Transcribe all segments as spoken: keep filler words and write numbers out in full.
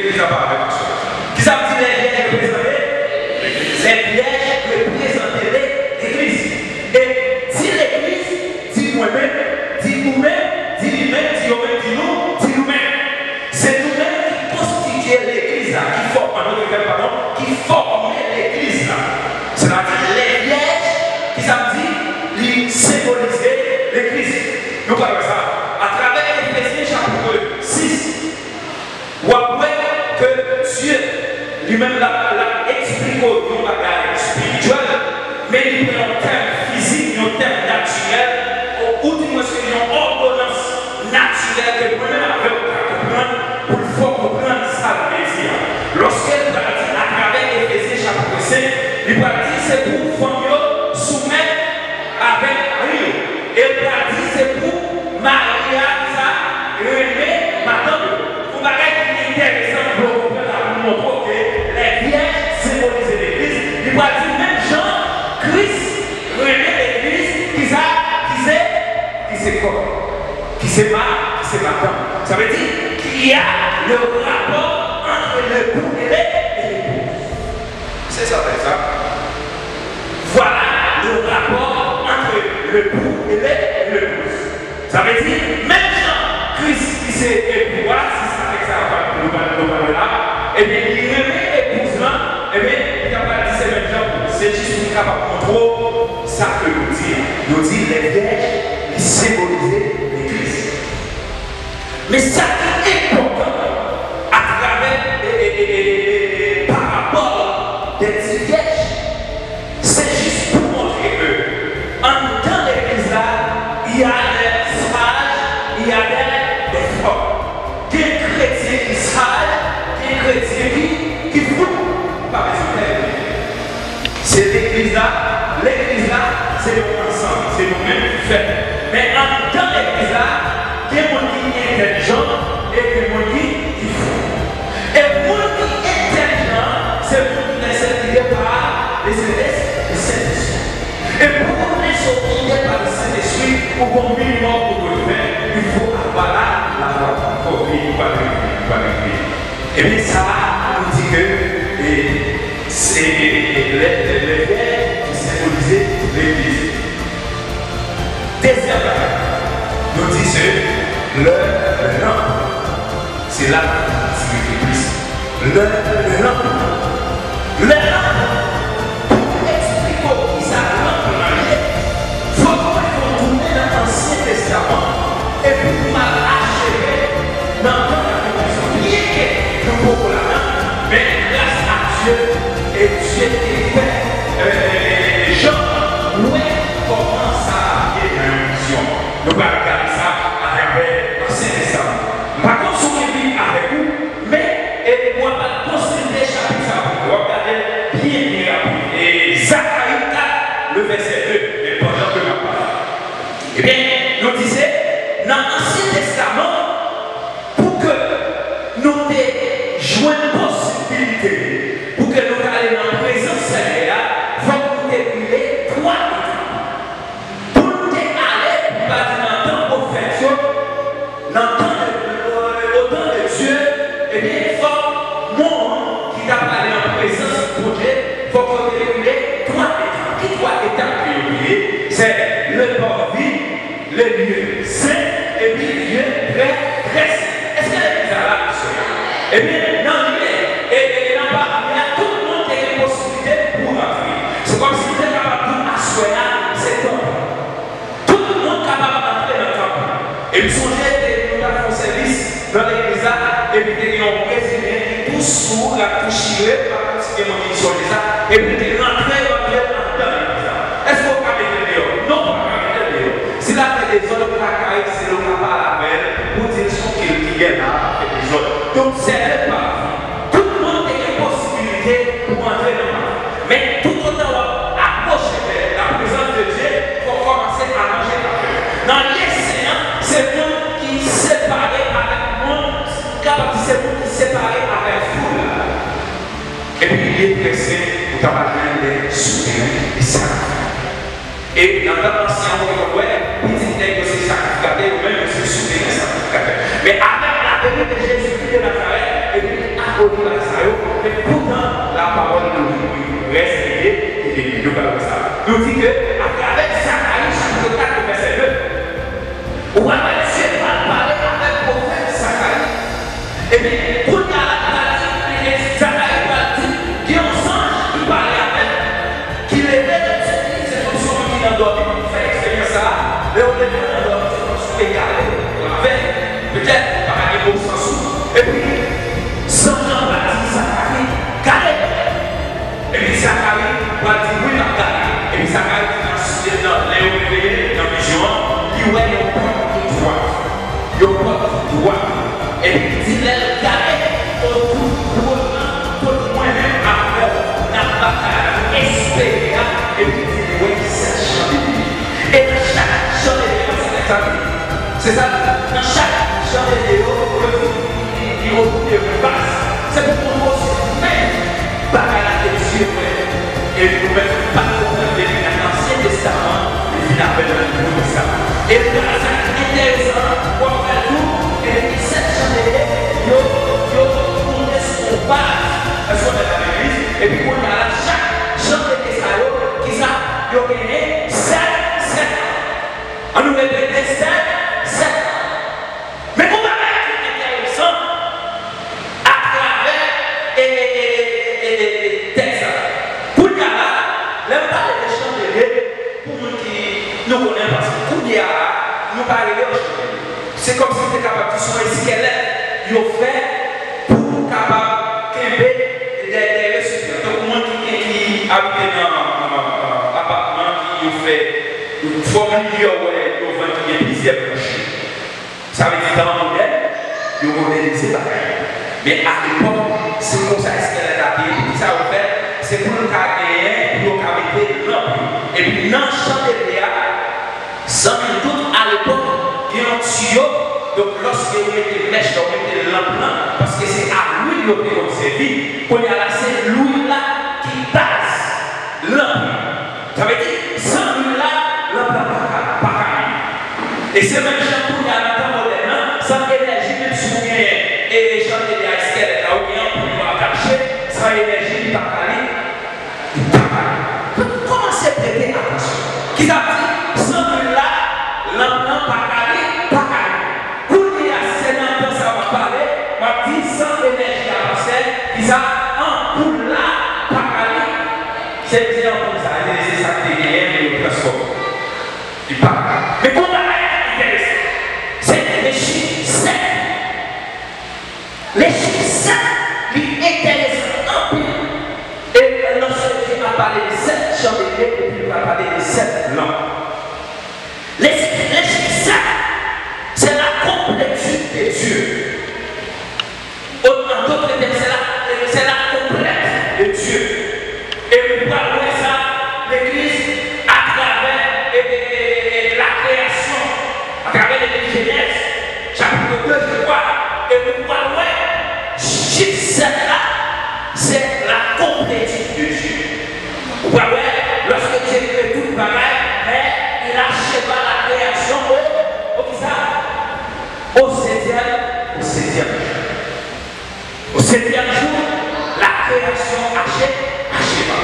Legliz la pa avèk nou. Kisa m di lè vyèj reprezante? Lè vyèj reprezante le- legliz. E di legliz, di mwen menm, di ou menm, di li menm, di yo menm, di nou, di nou menm. Se nou menm ki konstitye legliz la, ki fò-, padon, ki fè, padon, ki fòme legliz la. Sètadi lè vyèj, kisa m di, li senbolize legliz. Nou pral wè sa atravè Efezyen chapit sis. W ap wè ke Dye li menm l ap, l ap eksplike w yon bagay espirityèl, men li pran yon tèm fizik, yon tèm natirèl, ou, ou di mwen se yon òdonans natirèl ke mwen menm avè w ka konprann, pou l fè w konprann sa l vle di a. Lòske l pral di atravè Efezyen chapit senk, li pral di se pou fanm yo soumèt avèk mari yo. E l pral di se pou mari a ki sa renmen madanm yo. Yon bagay ki enteresan pou nou konprann la, pou nou montre w ke lè vyèj senbolize legliz, li pral di menm jan Kris renmen legliz, ki sa, ki se, ki se kò, ki se ma, ki se madanm. Sa vle di, qu'il y a le rapport entre l'époux et les, et l'épouse. Se sa tèks la. Voilà le rapport entre l'époux et les, et l'épouse. Sa vle di, menm jan Kris ki se epou a, se sa tèks sa a pral, nou pral, nou pral wè la, ebyen, li renmen epouz lan, ebyen, li ta pral di se menm jan pou se jis pou nou kapab montre w sa ke nou di a. Nou di lè vyèj, li senbolize legliz. Men sa ki enpòtan atravè, e, e, e, e, e, e, parabòl dè ti vyèj, se jis pou montre ke anndan legliz la, il y a des sages, il y a des, des folles. Gen kretyen ki saj, gen kretyen ki, ki fou. Pa bezwen pè. Se legliz la, legliz la, se yon ansanm, se nou menm ki fè l. Men anndan legliz la, gen moun ki entèlijan e gen moun ki, ki fou. E moun ki entèlijan an, se moun ki lèse gide pa Lesentespri. E pou w lèse w gide pa Lesentespri, ou gon minimòm ou dwe fè, il faut avoir la, la foi. Fò w vin, ou pa dwe vin, ou pa dwe vin. Ebyen, sa a, nou di ke, e, se, e, e, e, lè, lè, lè vyèj ki senbolize legliz. Dezyèm bagay, nou di se lè, lè lanp. Se la nou di legliz. Lè, lè lanp. Lè lanp. Pou eksplike w kisa lanp lan ye, fòk mwen fè w tounen nan Ansyen Testaman epi pou m al acheve nan tan k ap vini an. Byenke nou poko ladan, men gras a Dye, e Dye te fè, e, Jan wè kòman sa ap ye nan yon vizyon. Nou pral gade sa atravè Ansyen Testaman. M pa konn si w gen Bib avèk ou, men, e, w ap al konsilte chapit sa pou mwen. W ap gade l byen, byen rapid. E Zakari kat, le vèsè de, men pandan ke m ap pale. Ebyen, nou di se nan Ansyen Testaman, pou ke nou te jwenn posibilite, pou ke nou te ale nan prezans Senyè a, fòk nou te brile twa etap. Pou nou te ale, m pa di nan tan pwofèt yo, nan tan de, au temps de Dieu, ebyen, fòk moun ki t ap ale an prezans Bondye, fòk yo te brile twa etap. Ki twa etap ke yo brile? Se le parvis, le lieu saint, epi lieu très, très saint. Èske legliz la la aswè a? Ebyen, nan lieu, e, e, nan parvis a, tout moun te gen posiblite pou rantre. Se kòmsi m te kapab di w aswè a, se tanp lan. Tout moun kapab antre nan tanp lan. E m sonje te, nou t ap fè yon sèvis nan legliz la, epi te gen yon Brezilyen ki tou sou, l ap tou chire, m pa konn si gen moun ki sonje sa, epi l te rantre, rantre anndan legliz la. Èske w ka mete l deyò? Non, w pa ka mete l deyò. Si l ap fè dezòd, ou ka karese l, ou ka pale avè l, pou di l se yon kil ki gen la, l ap fè dezòd. Donk, se le parvis. Tout moun te gen posibilite pou antre nan parvis. Men toutotan w ap apwoche vè la prezans de Dye, fò w kòmanse aranje afè w. Nan lye sen an, se moun ki separe avèk moun, kapab di se moun ki separe avèk foul la. Epi lye trè sen, ou ta pral jwenn de souteren e sa. E nan tan ansyen an, ou te konn wè, pitit nèg yo se sakrifikatè, yo menm yo se souteren sakrifikatè. Men avèk lavenni de Jezi Kris de Nazarèt, epi li Lè w leve nan dòmi, se kòmsi w te gade, w ap fè, petèt, ou pa ka gen bon sans ou. Epi, zanj lan pral di Zakari, "Gade!" Epi Zakari pral di, "Wi, m ap gade." Epi Zakari di nan, nan, lè yo reveye nan vizyon an, li wè yon pòt ki dwat. Yon pòt ki dwat. Epi li di, lè l gade otou dwòl lan, kot mwen menm avè w n ap batay la, nou espere a, epi li di, li wè sèt chandelye. E nan chak chandelye, se sa l di. Se sa l di. Nan chak chandelye yo, yo di, li, li, li otou de bas. Se pou montre w se menm bagay la ke Dye fè. E nou menm, nou pa t konprann depi nan Ansyen Testaman, li vin avè l nan Nouvo Testaman. E l pral sa ki enteresan, w ap wè tou, e sèt chandelye, yo, yo, yo tonbe sou yon baz, èske w wè nan legliz, epi kounye a la, chak chandelye sa yo, kisa yo genyen? Sèt, sèt. An nou repete, sèt, sèt. Men gon bagay ki enteresan atravè, e, e, e, e, e, e, tèks la. Kounye a la, lè m pale de chandelye, pou moun ki, nou konnen, paske kounye a la, nou pa rele yo chandelye. Se kòmsi m te kapab di se yon eskèlèt yo fè pou kapab kenbe de, de resipyan. Tankou moun ki, ki, ki abite nan, nan, nan apatman ki yo fè fòm livyè w wè yo vann ki gen plizyè branch. Sa vle di, tan modèn, yo modènize bagay yo. Men alepòk, se konsa eskèlèt la te ye. Poukisa yo fè l? Se pou l ka genyen, pou yo ka mete lanp yo. Epi nan chandelye a, san nil dout, alepòk, gen yon tiyo. Donk, lòske yo mete mèch la, yo mete lanp lan, paske se a lwil yo te konn sèvi. Kounye a la, se lwil la ki baz lanp yo. Sa vle di, san lwil la, lanp la pa ka, pa ka limen. E se menm jan kounye a nan tan modèn nan, san enèji, menm si w genyen e chandelye a, eskèlèt la, ou gen anpil yo atache, san enèji, li pa ka li, li pa ka li. Donk, kòmanse prete atansyon. Ki sa di, san lwil la, lanp lan pa ka li, pa ka limen. Kounye a, se nan tan sa m ap pale, m ap di san enèji a, pastè, ki sa, anpoul la pa ka li. Se te anpoul sa, se, se sa k te genyen, men yo transfòme. Li pa ka. Men gon bagay ki enteresan. Se le chif sèt. Le chif sèt, li enteresan anpil. E lòske Dye ap pale de sèt chandelye, epi li pral pale de sèt lanp. Le, le chif sèt, c'est la complétude de Dieu. En d'autres termes, c'est la, c'est la complète de Dieu. E nou pral wè sa, legliz, atravè, e, e, e, e, la kreyasyon, atravè legliz Jenèz, chapitre deux, je crois, e nou pral wè, chif sèt la, c'est la complétude de Dieu. Ou pral wè, lòske Dye kreye tout bagay, men il acheva la création au, au kisa? Au septième, au septième jour. Au septième jour, la création achè-, acheva.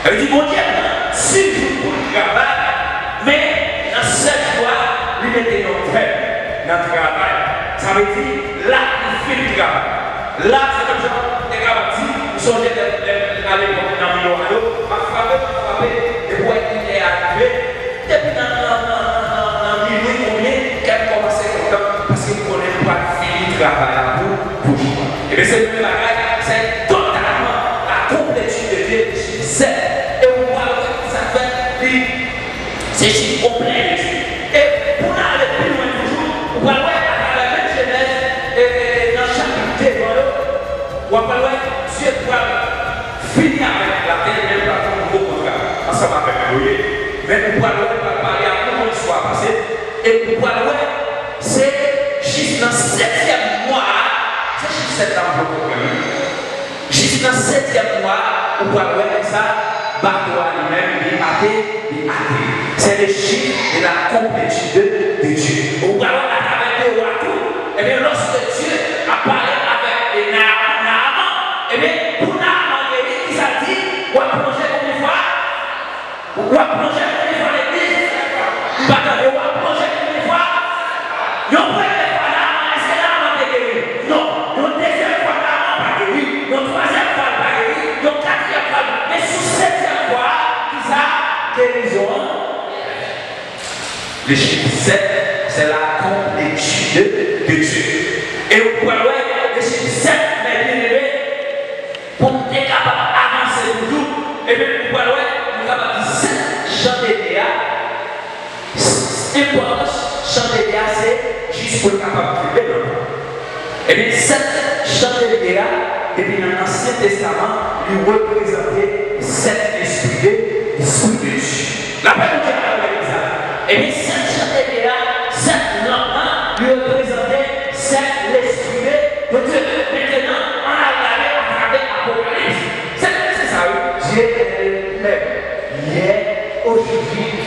Sa vle di, Bondye pran sis jou pou l travay, men nan sèt jou a, li mete yon tèm nan travay. Sa vle di, la, li fin travay. La, se menm jan m te kapab di, m sonje lè, lè, alepòk, nan miwa yo, m ap frape, m ap frape, epi w wè inè a rive. Depi nan, nan, nan, nan, nan, nan minwi konbyen, kè m kòmanse kontan, paske m konnen m pral fini travay la pou, pou jou a. Ebyen, se menm bagay, se totalman la complétude de Dieu, chif sèt. E ou pral wè ki sa k fèt, li, se chif konplè de Dye. E pou n ale pi lwen toujou, ou pral wè atravè menm Jenèz, e, e, e nan chapit devan yo, w ap pral wè Dye pral fini avèk latè, men l pral fè yon nouvo kontra ansanm avèk nou, wi. Men ou pral wè, l pral pale ak nou yon istwa pase, e ou pral wè, se jis nan setyèm mwa a, se chif sèt la m vle w konprann, wi. Jis nan setyèm mwa a, ou pral wè kisa, bato a li menm, li ate, li ateri. C'est le chiffre de la complétude de, de Dieu. Ou pral wè atravè Tewo a tou. Ebyen, lòske Dye ap pale avèk, e, Naa-, Naaman, ebyen, pou Naaman geri, kisa l di? W ap plonje konbyen fwa? W ap plonje konbyen fwa, legliz? M pa tande. W ap plonje konbyen fwa? Yon premye fwa, Naaman, èske Naaman te geri? Non. Yon dezyèm fwa, Naaman pa geri. Yon twazyèm fwa, l pa geri. Yon katriyèm fwa, men sou setyèm fwa a, kisa? Gerizon an. Le chiffre sept, c'est la complétude de Dieu. E ou pral wè, le chiffre sept, mes bien-aimés, pou n te kapab avanse toujou, ebyen, ou pral wè, nou kapab di sèt chandelier a, enpòtans chandelier a, se jis pou l kapab kenbe nan men. Ebyen, sèt chandelier a, depi nan Ansyen Testaman, li reprezante sèt lespri de, lespri de Dye. Lapè Bondye avèk legliz la. Ebyen, sèt chandelier a, sèt lanp lan, li reprezante sèt lespri de, de Dye. Mentnan, ann al gade atravè Apokalips. Sèt lespri sa yo, Dieu est le même, hier, aujourd'hui,